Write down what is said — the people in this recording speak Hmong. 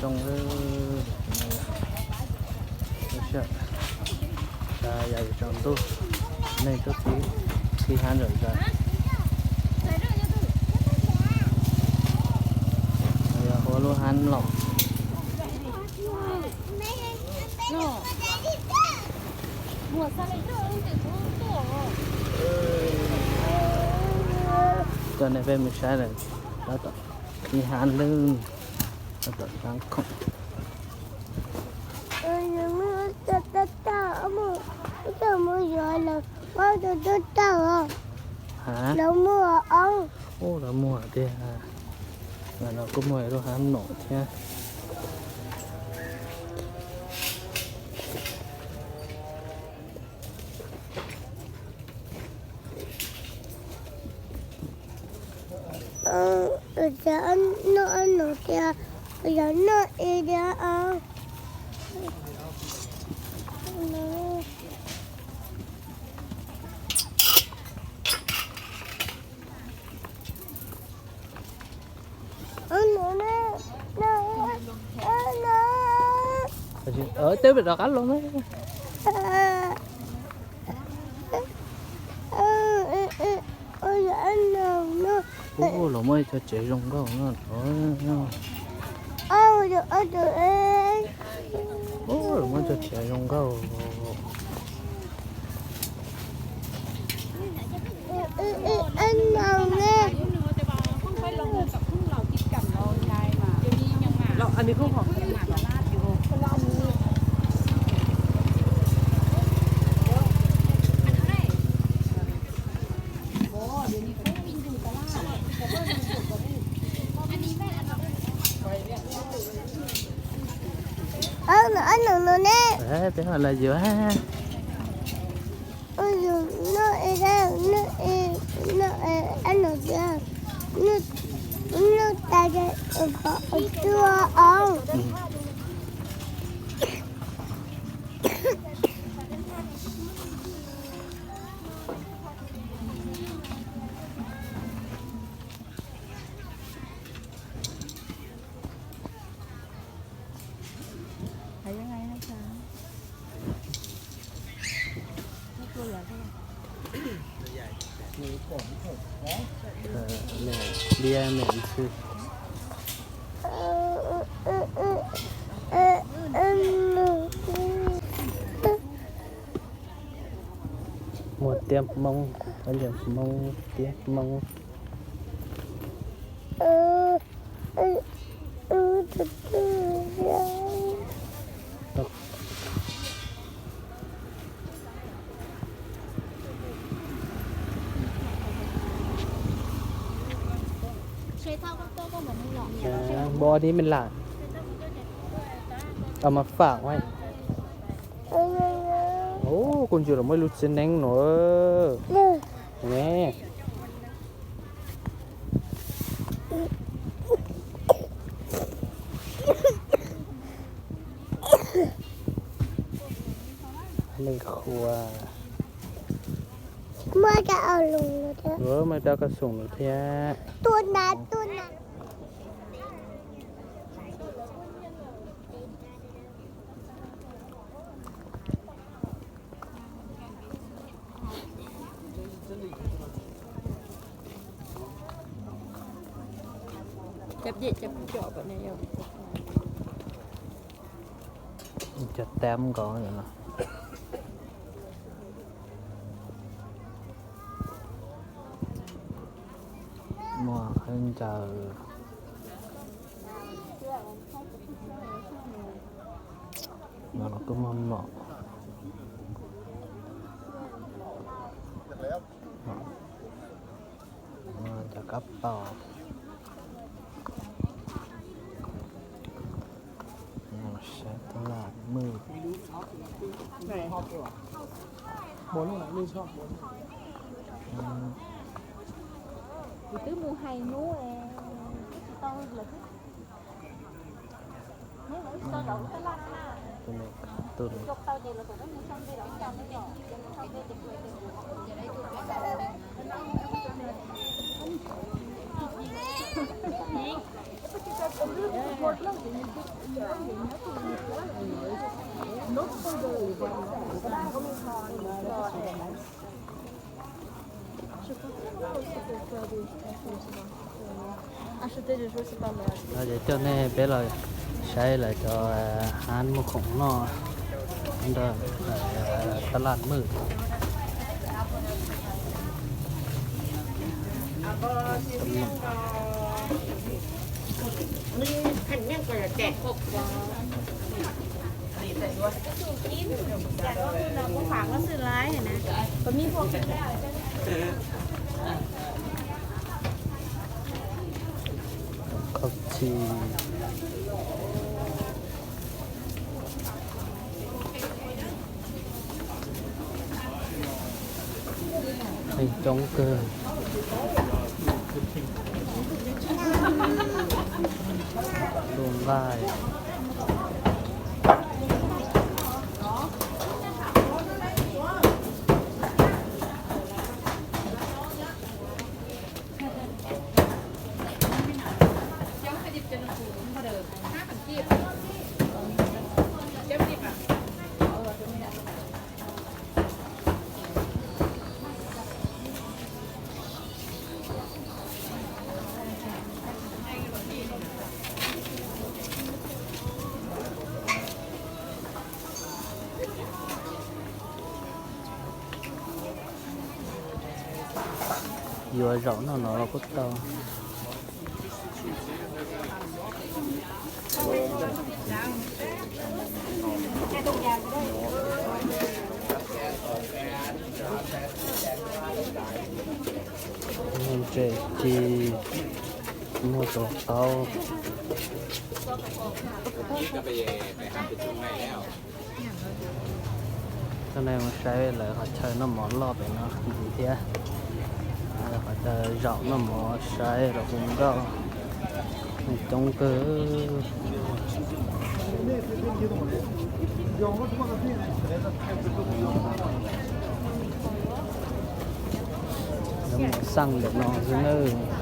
Zoo lub sij hawm, yog yuav tsaus ntuj, neeg tuaj pib, pib hab nrawm zaws. Yog ua lub hab los. Coj nej peb mus saib lawm, tab tom pib hab lawm, tab tom sab khoom. Ub, lawv muag tiag. Ntawm no kuj muaj ib lub hab nom thiab. Noj ob nom thiab, yog noj ib diav os. Twb rov qab los na. Ub, los muaj ib co tsev zoo nkauj no. Ub, los muaj ib co tsev zoo nkauj. Peb ho los yuav. Liab me ib txwm. Muag tiab Hmoob, liaj Hmoob, tiab Hmoob. Npo di me lam, tau mas fam. Ub, kuj ntsia los muaj ib lub txiv neeb no ne. Neeg qhuas. Muaj rau xoom lawm thiab. Cov tab nkaus no. Muaj qhab ncaws. No los kuj muaj mom. Cov kab paus. Saib tus lam mwj. Kuv twb mus hais hnub, twb tsis tau lawm. Ces coj nej peb los saib lawv cov hab muag khoom noj ntawm tab laj Maj. Khaub txhij. Neeg coob kawg. Luaj nqaij. Yuav zaum noj no los kuj tau. Muag ntses ci, muag tus qaub. Coj nej mus saib lawv qhov chaw noj mov loj pem no ntxiv thiab. Qhov chaw zaum noj mov saib los hu nkauj, neeg coob kawg. Lawv mus xaj ntawm no xwb nawb.